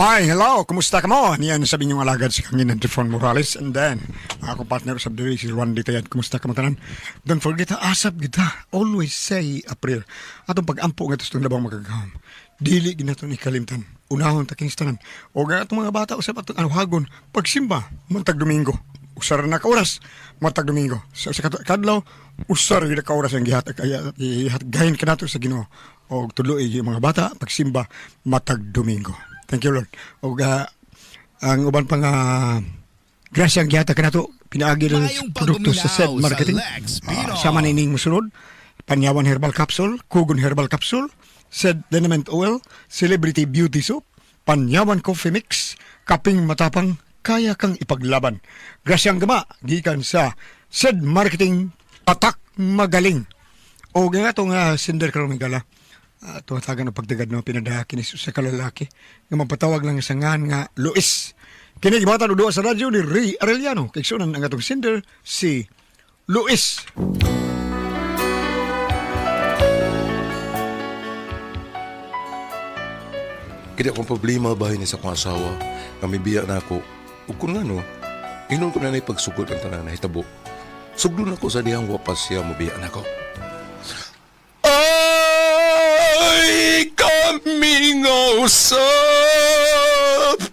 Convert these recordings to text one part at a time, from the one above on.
Hi, hello, kumusta ka mo? Niyan sabi niyong alagad si Kangin Trifon Morales, and then ako partner sa diri si Juan Ditayan. Kumusta ka mo tanan? Don't forget ha, asap kita. Always say a prayer. Atong pag-ampo nga itong labang magagahom. Dili ginato ni kalimtan. Unahon ta kining tanan. O nga atong mga bata usab atong anuhagon pagsimba matag Domingo. Usar na ka oras matag Domingo. Sa kadlaw usar gyud ka oras ang gihatag gihatgahin kanato sa Ginoo. Og tudloy yung mga bata pagsimba matag Domingo. Thank you, Lord. Og ang uban pa nga grasya ang gihatag kanato pinaagi rin Maayong produkto sa SED pagdumilaw sa Marketing. Lex Pino. Sama nining musunod, Panyawan Herbal Capsule, Kugon Herbal Capsule, SED Liniment Oil, Celebrity Beauty Soap, Panyawan Coffee Mix, Kaping Matapang, Kaya Kang Ipaglaban. Grasya ang gama, gikan sa SED Marketing, Patak Magaling. O nga itong sender karon ng gala. Tuwatagan ang pagdagad no pinadaki ni sa kalalaki nga mapatawag lang sa ngan nga Luis. Kini gibatan og duwa sa radyo ni Ray Arellano. Kaigsunan ang atong sender si Luis. Kaya akong problema bahay ni sa akong asawa, nga mibiya na ako. Ug kung ngano, inon ko na na'y pagsugod ang tanan nahitabo. Sugdon ako sa dihang wapas siya mobiya na ako. Ay, kamingaw sa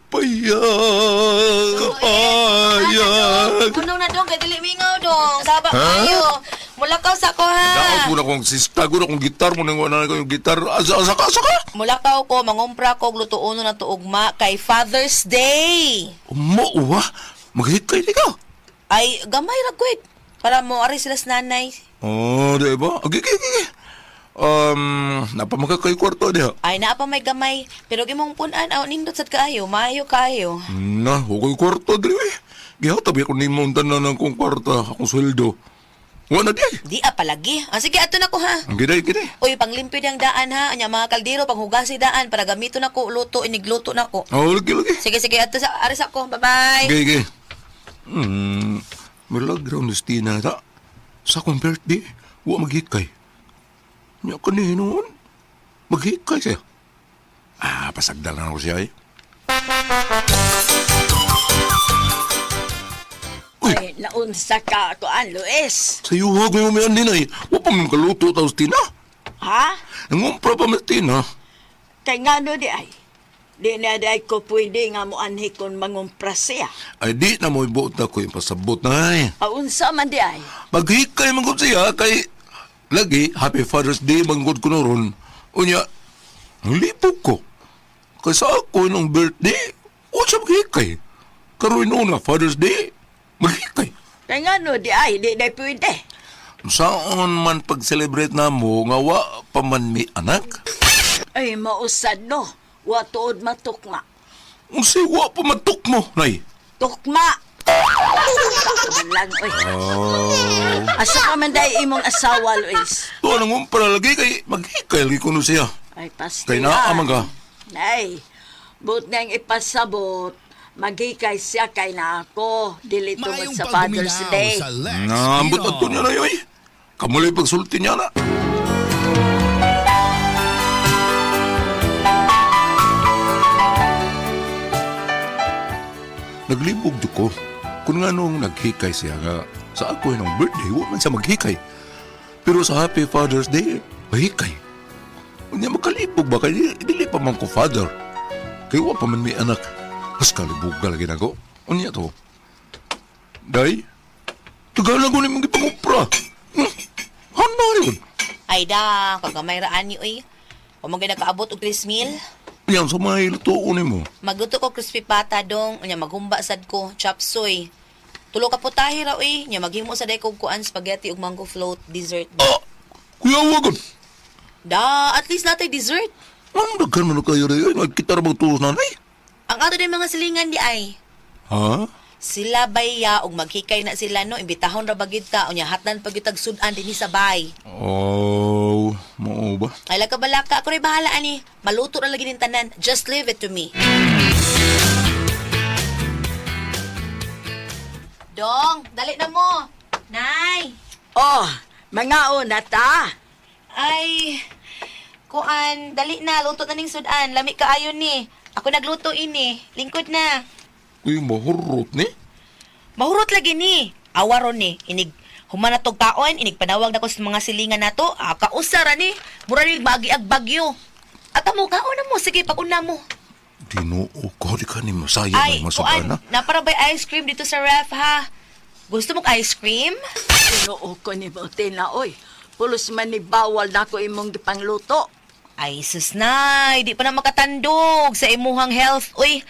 payag, ayag. Punong na dong, kay dili mingaw dong. Saba kayo. Mulakaw sa ko ha. Daot ko na kong sista, ko na kong gitar mo nang wala na ko yung gitar. Asa, asa ka, asa ka? Mulakaw ko, mangumpra ko, og lutuono na tuugma kay Father's Day. Mo, wa? Maghikay di ka. Ay, gamay ra gwid. Para mo ari sila sa nanay. Oh, di ba? Okay, okay, okay. Napamakakay kwarto diha. Ay, naa pa may gamay. Pero gimong punan, aw nindot sad kaayo, maayo kaayo. Na, hukoy kwarto diri eh. Gihatag ko nimo ang tanan ng kong kwarta, akong sweldo. Wa na di ay. Di ah, palagi. Ah, sige, ato na ko ha. Ang giday, giday. Uy, panglimpyo diyang daan ha. Anya mga kaldero, panghugasi daan para gamito na ko luto, inigluto na ko. Oh, lagi, lagi. Sige, sige, ato sa ari sa ko. Bye-bye. Gay, gay. Milagro ni Stina ta. Sa akong birthday, wa maghikay. Nya kanino maghikay siya. Ah, pasagdal na ako siya eh. Uy, Ay, naunsa ka kuan, Luis. sa yuhag may umiyan din ay. Wa pa man kaluto ta Stina. Ha? Nangumpra pa man Stina. Kay ngano di ay? Di na di ay ko pwede nga mo anhi kon mangumpra siya. Ay di na mo ibuot na ko yung pasabot na ay. Aunsa man di ay? Maghikay man gud siya kay lagi Happy Father's Day manggod ko noron. Unya, ang lipog ko. Kay sa ako nung birthday, o siya maghikay. Karoon noon nga Father's Day, maghikay. Kay ngano di ay? Di na pwede. Saan man pag-celebrate na mo nga wa pa man mi anak? Ay, mausad no. Wa tuod matukma. Unsay wa pa matuk mo, nay? Tukma! Man lang, oy. Oh. Asa ka man day imong asawa, Luis? Tuwa nang umpra lagi kay maghikay lagi kuno siya. Ay, pasti. Kay naa man ka. Ay, but nang ipasabot, magikay siya kay na ako. Dili tungod Maayong sa Father's pagdumilaw Day. sa Lex Naambot Pino. ato niya na yoy. Kamulay pagsulti niya na. Naglibog di ko. Kung nga nung naghikay siya nga, sa ako ng birthday, wa man siya maghikay. Pero sa Happy Father's Day, mahikay. Unya makalibog ba? Kaya dili pa man ko father. Kaya wa pa man may anak. Mas kalibuga lagi na ko. Unya to. Day, tagalan ko ni mong ipangupra. Handa yun. Ay da, kagamay ra ani oy. Wa man gyud nakaabot og 3 mil. Yan, sa mga ilutoon ni mo. Magluto ko crispy pata dong, unya maghumba sad ko, chop suey. Tulo ka putahe ra oy, nya maghimo sad ko kuan spaghetti ug mango float dessert. Ah, kuya wagon. Da, at least natay dessert. Ano daghan man na kayo rin? Nagkita ra tulos nanay? Ang ato din mga silingan di ay. Ha? Sila baya og maghikay na sila no, imbitahon ra bagid ta, unya hatnan pag gyud sudan dinhi sa bay. Oh, mao ba? Ay laka balaka, ako ray bahala ani. Maluto ra lagi ning tanan. Just leave it to me. Dong, dali na mo. Nay. Oh, mga una ta. Ay, kuan, dali na, luto na ning sudan. Lami kaayo ni. Ako nagluto ini. Lingkod na. Uy, mahurot ni. Mahurot lagi ni. Awaron ni. Inig human na tog kaon, inig panawag na ko sa mga silingan nato. Ah, kausara ni. Mura ni magi ag bagyo. At mo kaon na mo, sige pag-una mo. Dinoo ko, di ka ni masaya Ay, may kuan, masugana. napara bay ice cream dito sa ref ha. Gusto mo ice cream? Tinuo ko ni mo, Tina, oy. Pulos man ni bawal na ko imong gipangluto. Ay, sus nay, di pa na makatandog sa imuhang health. Uy,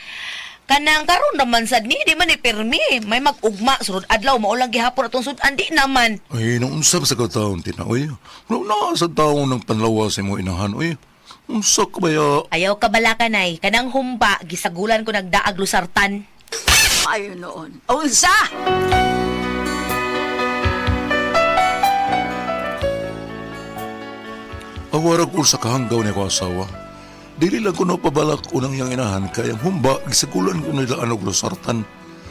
kanang karon naman sad ni, di man ni pirmi. May mag-ugma, sunod adlaw, maulang gihapon atong sudan, di naman. Ay, naunsa ba sa kataon, Tina, uy? Wala na sa taon ng panlawa sa imo inahan, uy. Unsa ka ba ya? Ayaw ka bala kanay, kanang humba, gisagulan ko nagdaag lusartan. Ayo noon. Unsa? Awara ko sa kahanggaw ni ko asawa. Dili lang ko napabalak unang iyang inahan kay ang humba gisagulan ko nila anog lusartan.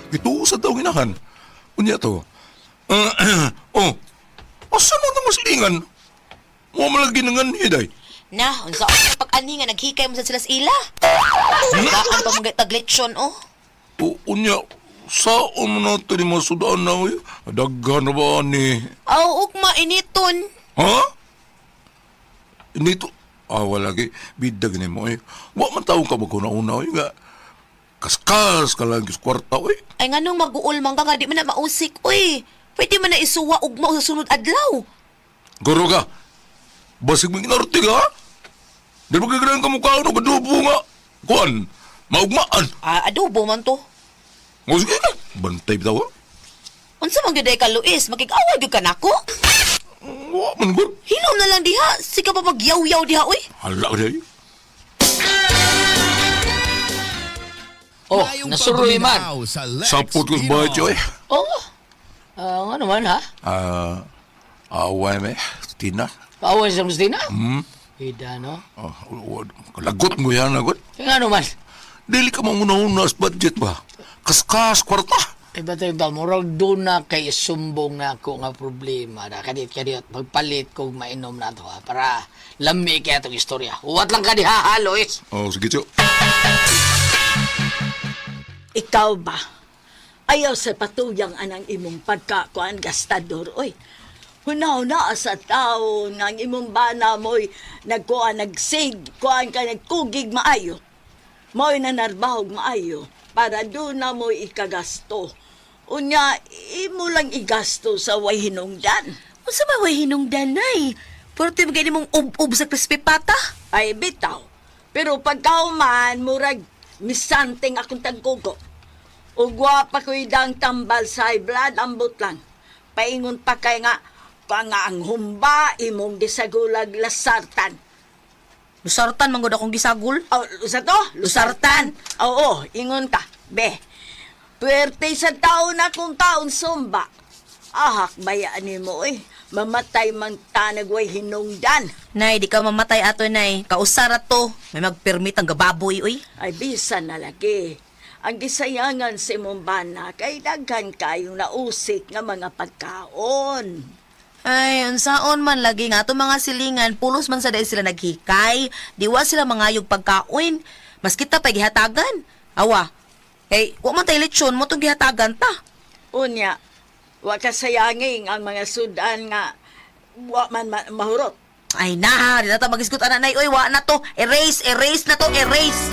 Ito sa taong inahan. Unya to. Oh, asa mo itong maslingan? Mo malagi nangan hiday. Na, unsa ako pag-ani nga naghikay mo sa sila sa ila. Gaan pa mga taglitsyon, oh. O, unya, saan mo na ito ni masudaan na uy? Daghan na ba ni? Aw, ugma initon. Ha? Nito, ah, wala lagi. Bidag ni mo eh. Wa man taong ka maguna-una oy nga. Kaskas ka lang sa kwarta oy. Ay nganong maguol man ka nga di man na mausik, uy. Pwede man na isuwa ugma sa sunod adlaw. Guro ka. Basig mo inarte ka, ha? Di ba kagirang ka mukha ano, kadubo nga. Kuan, maugmaan. Ah, adobo man to. O sige ka, bantay bitaw ha? Unsa man gyud ay ka Luis, makig-away gyud ka nako? Wa man gud. Hilom na lang diha, sige pa magyaw-yaw diha uy. Hala ka day. Oh, nasuroy man. Sapot ko sa bahay, oy. Oo. Ah, ano man ha? Ah, away me, Tina. Paaway sa Mustina? Hmm. Ida, no? Oh, lagot mo yan, lagot. Kaya ano man? Dili ka manguna-una sa budget ba? Kaskas, kwarta. Iba tayo ba, murag doon na kay sumbong na ako nga problema na kadit kadit pagpalit kog mainom na to ha para lami kaya itong istorya. Uwat lang ka di ha, ha, Lois. Oh, sige, Tiyo. Ikaw ba? Ayaw sa patuyang anang imong pagkakuan gastador, oy. Hunaw-na sa tao nga ang imong bana mo'y nagkuan, nagsig, kuan ka, nagkugig maayo. Mo'y nanarbahog maayo para doon na mo'y ikagasto. Unya, imo lang igasto sa way hinungdan. Unsa ba way hinungdan nay? Puro ti magay nimong ub-ub sa crispy pata. Ay, bitaw. Pero pagkauman, murag misanting akong tagkugo. Ugwa pa ko'y dang tambal sa high blood, ambot lang. Paingon pa kay nga, pa nga ang humba, imong gisagulag lasartan. Lusartan man gud akong gisagol. Oh, sa to? Lusartan. Oo, ingon ka. Be, puwerte sa taon na kung taon sumba. Ahak bayaan ni mo eh. Mamatay man tanag way hinungdan. Nay, di ka mamatay ato nay. Kausara to. May magpermit ang gababoy uy. Ay bisan na lagi. Ang gisayangan si Mumbana kay daghan kayong nausik nga mga pagkaon. Ay, unsaon man lagi nga ato mga silingan, pulos man sa dahil sila naghikay, diwa sila mangayog pagkaon. Mas kita pa gihatagan. Awa. Kay wa man tay lechon mo tong gihatagan ta. Unya, wa kasayangin ang mga sudan nga wa man mahurot. Ay na, di na ta magisgot ana nay oy, wa na to. Erase, erase na to, erase.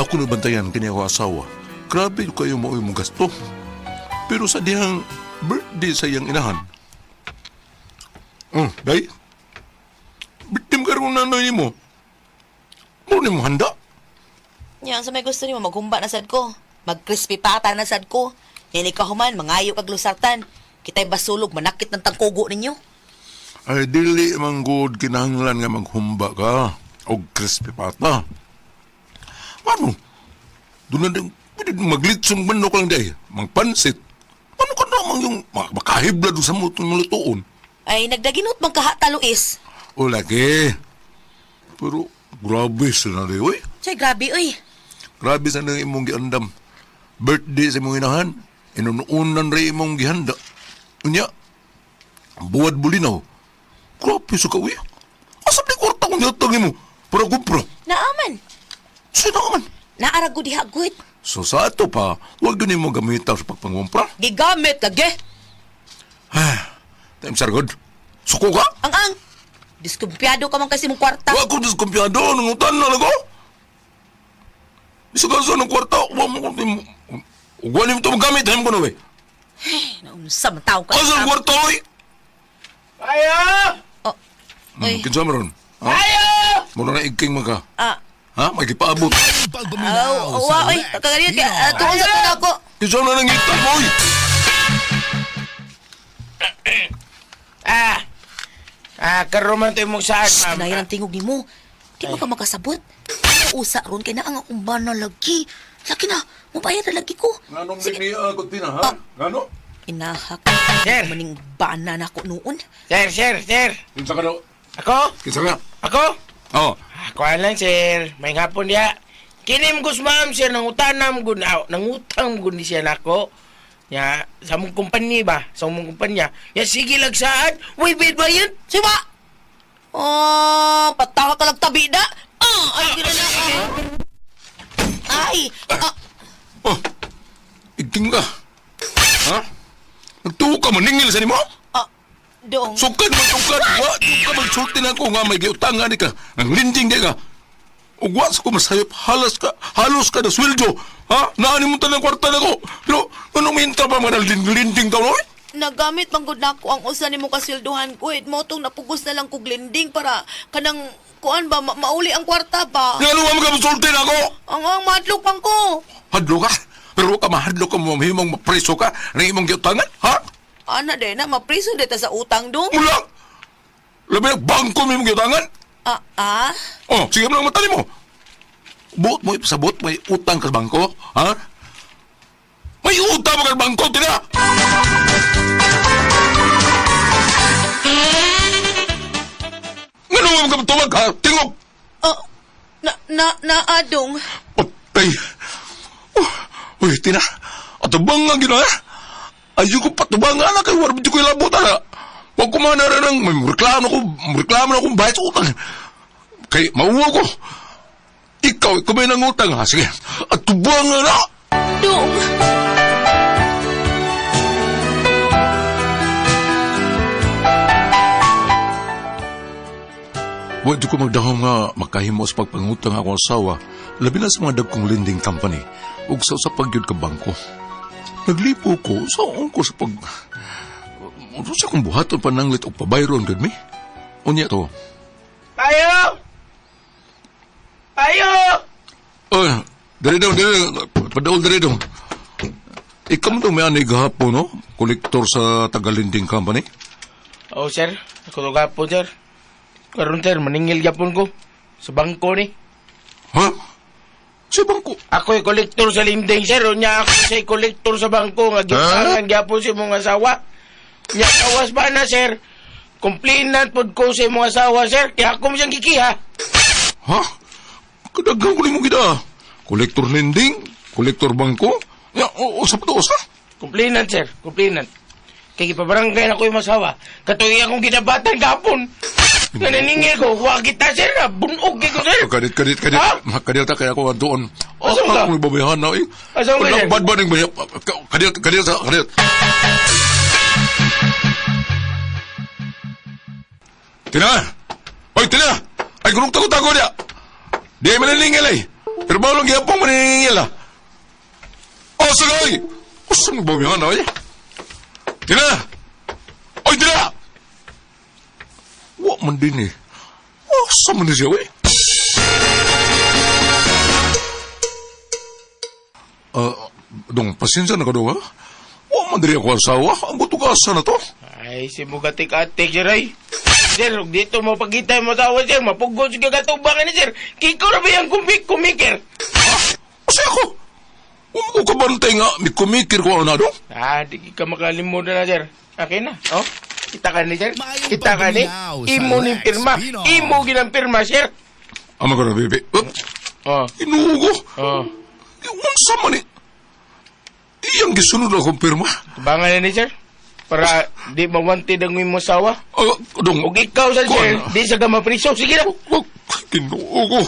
Ako nabantayan kini ako asawa. Grabe kayo mo mong gasto. Pero sa dihang birthday sa iyang inahan. Oh, day. Birthday mo karon na nanay mo. Mo ni mo handa. Nya, sa may gusto nimo maghumba na sad ko. Mag-crispy pata na sad ko. Yan ikaw human, mangayo kag lusartan. Kita'y basulog, manakit ng tangkugo ninyo. Ay dili man gud kinahanglan nga maghumba ka og crispy pata. Ano? Doon na din, pwede maglitsong manok lang day, magpansit. Ano ka naman yung makahibla doon sa mutong malutoon? Ay, nagdaginot man kaha Luis. O lagi. Pero grabe sa na uy. Chay, grabe, uy. Grabe sa nang imong giandam. Birthday sa imong inahan. Inunuunan rin imong gihanda. Unya, buwad bulinaw. Grabe sa kauwi. Asa di kwarta kong gihatag nimo para kumpra. Naaman. Sino man? Naara gud diha gud. So sa ato pa, wag yun mo gamitan sa pagpangumpra. Gigamit lagi. Time sargod. Suko ka? Ang ang. Diskumpiyado ka man kasi mong kwarta. Wa ko diskumpiyado nang utan na lago. Bisa ka sa ng kwarta, wa mo ko wa nimo to magamit hem ko na we. Naunsa man taw ka. Asa ang kwarta oy? Ayo! Oh. Oy. Kinsa man ron? Ha? Ayo! Mura na igking man ka. Ah. Ha? May gipaabot. Aw, wa oy, kaganina kay tuon sa to nako. Kinsa na nangita mo oy? Ah! Ah, karon man to imong saan, ma'am. Kinayan ang tingog nimo. Di mo ka makasabot. Ano usa ron kay naa ang akong bana lagi. Lagi na, mubayad na lagi ko. Nganong di niya ako tina ha? Ngano? Inahak. Sir. Maning bana na ako noon. Sir, sir, sir. Kinsa ka daw? Ako? Kinsa ka? Ako? Oh. Ako lang, sir. May hapon diha. Kinim ko ma'am, sir, nangutanam gud na, nangutang gud ni siya nako. Ya, sa mong kumpanya ba? Sa mong kumpanya. Ya, sige lag saan. Wait, wait, ba yun? Siwa! Oh, patawa ka lang tabi na. Ah, ay, gina na. Ay, ah, Oh. Igking ka. Ha? Nagtuo ka maningil sa nimo? ah, dong. Sukad man sukad, wa jud ka magsulti na ako nga may giutangan ni ka. Ang linding di ka. Ug wa sa ko masayop halos ka, halos ka na sweldo. Ha? Naani mo tanang kwarta nako. Pero ano minta pa mga linding ka no? Nagamit man gud nako ang usa nimo kasweldohan ko. Mo tong napugos na lang kog lending para kanang kuan ba mauli ang kwarta ba. Ngano wa man ka masulti nako? Ang madlok man ko. Hadlo ka. Pero wa ka mahadlo ka mo mahimong mapreso ka ng imong giutangan, ha? Ana de na mapriso de ta sa utang dong. Mula. Labi na bangko mo imong giutangan. Ah, ah. Oh, sige mo lang mata nimo. Buot mo ipasabot may utang ka sa bangko, ha? May utang mo ka sa bangko, tina! Ngano mo ka tuwag, ha? Tingog! Oh, na na na adong. Patay! Oh, uy, tina! Atubang nga gina, ha? Ayaw ko patubang nga na kay warap ko ilabot, ha? Huwag ko man na ng, may reklamo na akong bayad sa utang. Kay, mauwa ko. Ikaw, ikaw may nangutang, ha? Sige, atubang nga na! Dong. Wa di ko magdahom nga makahimo sa pagpangutang akong asawa, labi na sa mga dagkong lending company ug sa usa pagyud ka bangko. Naglipo ko sa ko sa pag sa akong buhaton pananglit og pabayron gud mi. Unya to. Payo! Payo! Oy, diri daw, diri, padaol diri daw. Ikaw mo daw may anay gahapon, no? Kolektor sa taga-lending company. Oh, sir. Ako to gapon, sir. Karon, sir, maningil gapon ko. Sa bangko ni. Ha? Sa bangko. Ako'y kolektor sa linding, sir. Unya ako sa'y kolektor sa bangko. Nga gipangan gyapon sa imong asawa. Nya awas ba na, sir? Complainant pod ko sa imong asawa, sir. Kaya ako mo siyang gikiha. Ha? Kadaghan ko nimo gida. Kolektor lending, kolektor bangko. Ya, o, sa pa to, usa? Complainant, sir. Complainant. Kay gipabarangay na ko yung asawa. Katuloy akong ginabatan gapon. Nga naningil ko, huwag kita, sir. Na, bunog kay ko, sir. Kadit, kadit, kadit. Ha? Kadit ta kaya ako doon. Asa ka? Akong ibabayahan na eh. Asa ka, sir? Bad ba ning bayap? Kadit, kadit, sa, kadit. Tina! Oy, tina! Ay, gurong tago-tago niya! Di ay mananingil eh. Pero bawal ang gihapong mananingil ah. Oh, sagay! Asa mo babayahan na eh? Tina! Oy, tina! Wa man din eh. Asa man ni siya eh? Ah, dong, pasensya na ka dong, ha? Wa man diri ako asawa. Ang buto ka asa na to. Ay, si Bugatik-atik, sir, ay. Sir, ug dito mo pagkita mo asawa, sir. Mapugod sa kagatubangan ni sir. Kiko na ba yung kumikir? Kasi ako. Wa mo ko kabantay nga, may kumikir ko na dong. Ah, di ka makalimutan na, sir. Akin na, oh. Kita ka ni, sir. Maayong Kita ka ni. pagduminaw sa Imo ni Lex pirma. Pino. Imo ginang pirma, sir. Ama ko na, baby. Up, Oh, inuugo. oh. Unsa man eh. Iyang gisunod akong pirma. Tubangan na ni sir. Para di mawanted ang imong asawa. Ah, dong. Ug ikaw sa sir, Kuan. di sa ka mapriso. Sige na. Oh, Ginoo ko.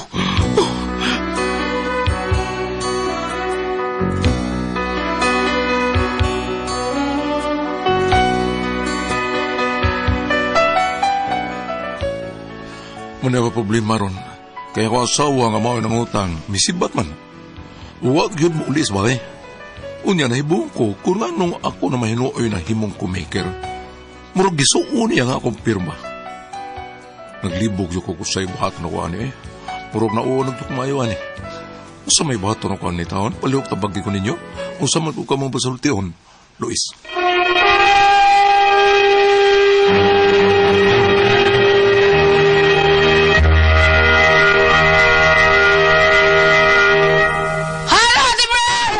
Muna ba problema ron? Kaya ko asawa nga mao ng utang, misibat man. Huwag yun mo ulis ba eh? Unya na ko kung anong ako na mahinuoy na himong kumaker. Murag gisuon niya nga akong pirma. Naglibog yung ko sa buhat na kuan eh. Murag na uon nagtukmayo ani. Usa may buhat na kuan ni taon, palihok tabagi ko ninyo. Usa man ko kamong pasultihon, Luis. Hello, Ate Fred!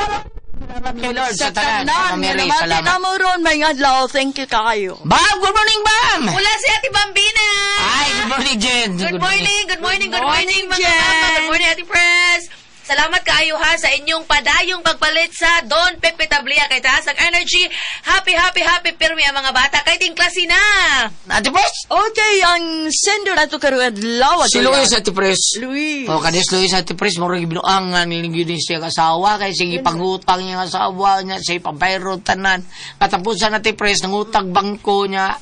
Salamat kay Lord sa Sa tanan. tanan, Mama nga Mary, namati salamat. na mo ron, may adlaw. Thank you kayo. Bam! Good morning, Bam! Wala si Ate Bambina! Ay, good morning, Jen. Good morning, good morning, good morning, mga Jen. mama. Good morning, Ate Pres. Salamat kaayo ha sa inyong padayong pagpalit sa Don Pepe Tablia kay taas ang energy. Happy, happy, happy pirmi ang mga bata kay ting klase na. Ate Pres! Okay, ang sender nato karong adlaw. Si Luis, Ate Pres. Luis. O, kanis Luis, Ate Pres, murag binuangan, nilingyo din siya asawa, kay sige pangutang niya ang asawa niya, siya pabayro tanan. Katapusan, Ate Pres, nangutag bangko niya,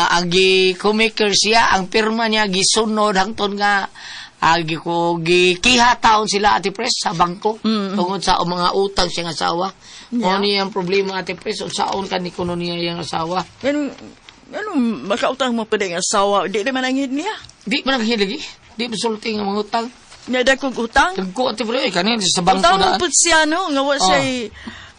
ang gi-kumaker siya, ang pirma niya, gisunod, hangton nga, gi ko gikiha taon sila Ate Pres sa bangko tungod sa mga utang siyang asawa. Yeah. Mo niya ang problema Ate Pres, unsaon ka ni kuno niya iyang asawa. Ganun, ganun, makautang mo pa din ang asawa. Di naman ang hid niya. Di man ang hiligi, di man sulti nga mga utang. Niya dagkong utang. Tagko Ate Pres, kanin sa bangko Utang na. mo po siya, no? Nga wa Oh. siya'y,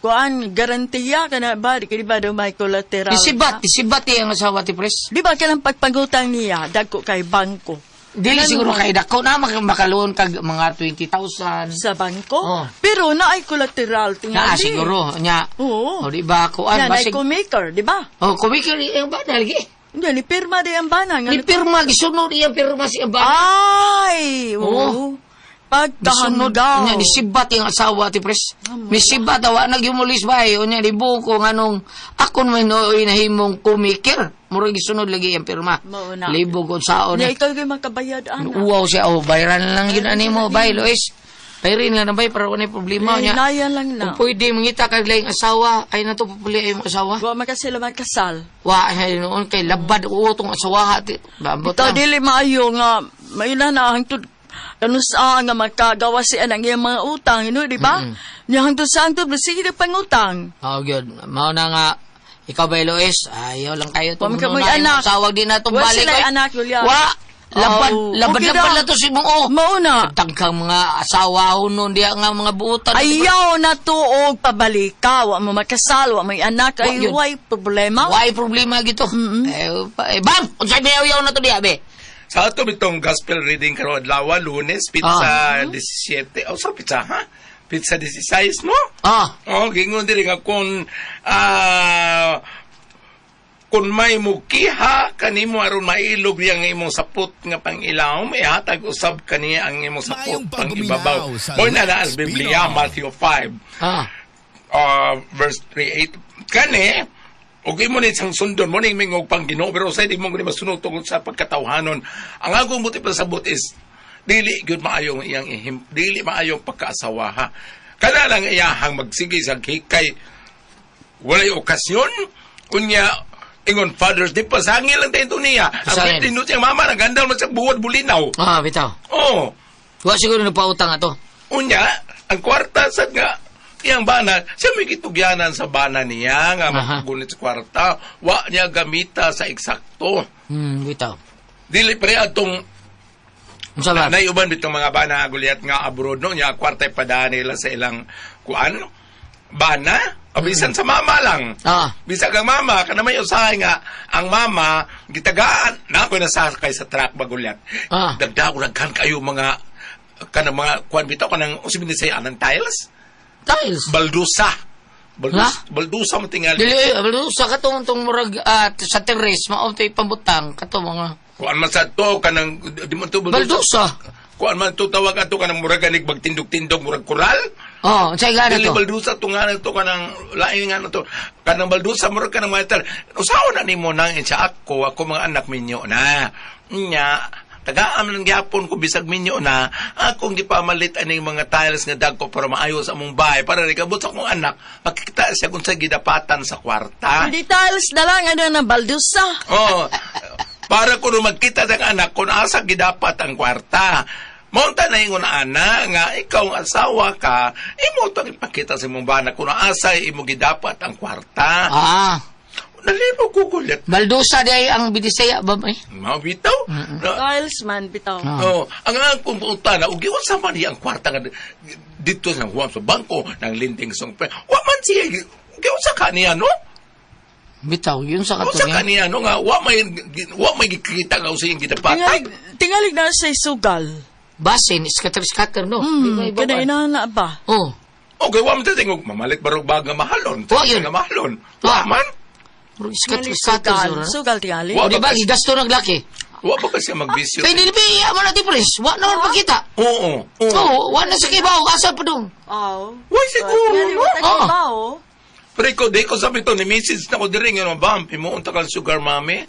kuan, garantiya ka na ba? Di ka di ba daw may collateral? Isibat, isibat eh ang asawa Ate Pres. Di ba kanang pagpangutang niya, dagko kay bangko? Dili Ganun siguro man. kay dako na makaluon kag mga 20,000. Sa bangko? Oh. Pero na ay collateral tingali. Na siguro nya. Oo. O di ba kuan Yan, ay basig. kumaker, di ba? Oh, kumikir ang bana lagi. Hindi, ni pirma di ang bana. Nga Ni pirma gisunod iyang pirma si ang bana. Ay, oo. Oo. Gisunod Pagkahanggaw. nya nisibat yung asawa ti Pres. Misibat awa nagyumulis ba eh. Unya libo ko nganong akon man nooy nahimong kumikir. Murag gisunod lagi ang pirma. Mao na. Libo ko saon. Nya, ikaw yung makabayad, ana. Uwaw siya, oh, bayaran lang yun ani mo, bay, Luis. Bayarin lang na bay, para wala problema niya. Hinaya lang na. Kung pwede, mangita kag laing asawa, ay na to pupuli ay imong asawa. Wa man kasi sila magkasal. Wa, ay noon kay labad, oo, tong asawa, ati. Bambot Ito, lang. dili maayo nga, mayuna na hangtod kanusa nga makagawa siya ng iyang mga utang, ino, di ba? Nya hangtod sa hangtod, sige na pangutang. Oh, good. Mao na nga, ikaw ba, Luis? Ayaw lang kayo. Wa man ka Tumuno mo'y na imong anak. asawa, di na itong Wa balik. sila'y oy. anak, Julia. Wa, labad, Oh, labad, okay labad na. na to si mong, oh. Mao na. Tagkang mga asawa ho nun, diya nga mga buutan. Ayaw na tuog pabalika, wa mo makasal, wa may anak, Wa ay yun. way problema. Why problema gito? Eh, eh, bam! Unsay bayaw na to diya, be? Sa ato bitong gospel reading karon adlaw Lunes pizza 17 oh sa pizza ha pizza 16 no. Ah. Oh, gingon diri nga kung kung may mukiha kanimo aron mailog yang imong sapot nga pangilaw ihatag usab kaniya ang imong sapot Maayong pangibabaw. pagguminaw sa Mo na na ang Lex Biblia Pino. Matthew 5 Ah. Verse 3:8 kani ug imo ni sang sundon mo ning mingog pang Ginoo pero sa di mo gani masunod tungod sa pagkatawhanon ang akong buti pasabot is dili gyud maayong iyang ihim dili maayong pagkaasawa ha kana lang iyahang magsige sa hikay walay okasyon unya ingon Father's Day pasangil lang tayo niya ang Pasangil. birthday no siyang mama nagandal man sa buwad bulinaw Ah, bitaw. oh. Wa siguro nagpautang ato. Unya, ang kwarta sad nga iyang bana, siya may gitugyanan sa bana niya nga Aha. makagunit sa kwarta, wa niya gamita sa eksakto. Bitaw. Dili pre atong Unsa ba? naiuban bitong mga bana gulyat nga abroad no nya kwarta ipadaan nila sa ilang kuan bana o bisan sa mama lang. Ah. Bisag ang mama kana may usahay nga ang mama gitagaan na ako nasakay sa truck bagulyat. Ah. Dagdag daghan kayo mga kanang mga kuan bitaw kanang usibin ni say anang tiles Tiles. baldusa. Ha? Baldusa, baldusa mo tingali. Dili eh, sa katong tong murag sa terrace mao to'y pambutang kato mga Kuan man sa to kanang di mo to baldusa. Kuan Kuan man to tawag ato kanang murag ganig magtindog-tindog murag koral. Oh, unsay gana Dili to? baldusa to nga to kanang lain nga to. Kanang baldusa murag kanang mga tal. Usaon na nimo nang siya ako, ako mga anak minyo na. Nya tagaam lang gyapon ko bisag minyo na akong gipamalit aning mga tiles nga dagko para maayo sa among bahay para rikabot sa akong anak makita siya kung sa gidapatan sa kwarta. Hindi tiles na lang, ano na, baldusa. Oh, para kuno magkita sa anak kung asa gidapat ang kwarta. Maunta na ingon ana nga ikaw ang asawa ka, imo tong ipakita sa imong bana kung asa imo gidapat ang kwarta. Ah, Nalibog ko gulit. baldusa di ay ang bidisaya ba eh? Mao bitaw. Na, Tiles man, bitaw. Ah. oh, ang akong punta na ugi unsa man ang kwarta nga dito sa huwam sa bangko ng linting song. Wa man siya gi unsa ka niya no? Bitaw, yun sa Unsa ka kato niya. niya no nga wa may gikita nga usa yung gidapatan. Tingalig, tingalig na sa sugal. Basin, scatter-scatter, no? Di ba iba Kada ba? inana ba? Oh, Okay, wa man tingog mamalit barog bag nga mahalon. Wa yun. Nga mahalon. Wa. Wa man. Tingalig scatter-scatter. sugal. Sura. Sugal tingali. Wa Di ba, ba kasi, gigasto naglaki. wa ba kasi magbisyo? Kaya dili ba, iya mo na di pres. Wa naman pagkita. Oo. Oo. Oo, wa na sa kibaw, asa pa dong. Oo. Why siguro Tingali, no? wa tayo Oo. ba, oh? Pero ikaw, di ko sabi to ni Mrs. na ko diri nga bam, himuon ta kang sugar mommy.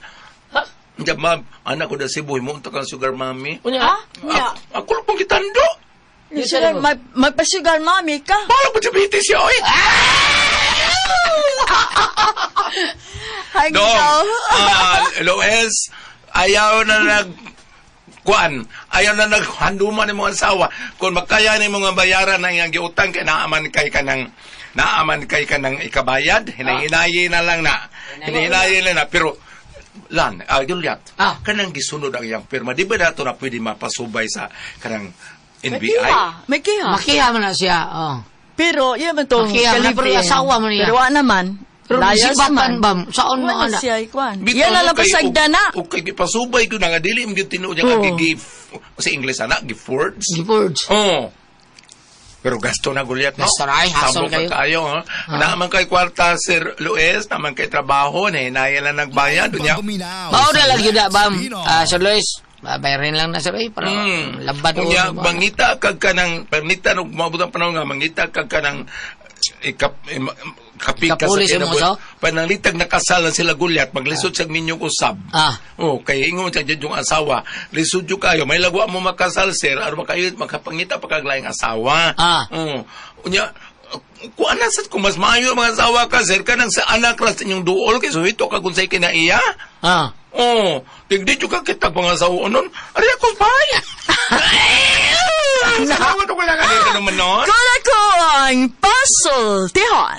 Ha? Hindi, ma'am, anak ko da Cebu, himuon ta kang sugar mommy. Unya, Ha? Nya. Ako lang pong kitando. Yes, Sugar, sir. magpa-sugar mommy ka. Paano po diabetes siya, oy? Ay, Dong, ikaw. ah, Loes, ayaw na nag kuan, ayaw na naghanduman ni mga asawa. Kung makaya ni mga bayaran ang iyang giutang kay naaman kay kanang ikabayad, hinahinayi na lang na. Hinahinayi na na pero lan, Juliet, kanang gisunod ang iyang pirma, di ba nato na pwede mapasubay sa kanang May NBI? kiha. May kiha. Makiha man na siya. Oh. Pero, iya man tong Makiha man na, pero kalipin. asawa man niya. Pero wa naman. Pero Layas sibatan man. ba? Saon mo Wa na ana? siya, ikuan. Bitaw Yan na lang kay- pasagda na. Okay, gipasubay ko na nga dili mo gyud tinuod nga Oo. gi sa English ana, gi-forge. Giforge. Oo. Pero gasto na gulyat, no? Gasto na, ay, hassle Sambo ka kayo. kayo, ha? Naaman kay kwarta, Sir Luis, naaman kay trabaho, nahinaya lang nagbayad. Unya, Mao na lang yun na, bam. Ah, Sir Luis, bayarin lang na Sir Luis para labad o. Unya, mangita kag ka ng, pangita, nung umabot ang panahon nga, mangita kag ka ng, ikap, kapig ka sa Ikapulis imong kinabuhi. asawa? Panalitag nakasal na sila gulyat, maglisod sa minyong usab. Ah. Oh, kay ingon sa yung asawa, lisod yung kayo, may lagwa mo makasal sir, aron makayo makapangita pa kag laing asawa. Ah. Oh. Unya kuan na sad kung mas maayo ang mga asawa ka sir kanang sa anak ra sa inyong duol kay suhito ka kung say kinaiya. Ah. Oh, tigdi jud ka kita mga asawa nun. Ari ako pay. Salamat ko lang kanito naman nun. Kala ko ang puzzle, tihon.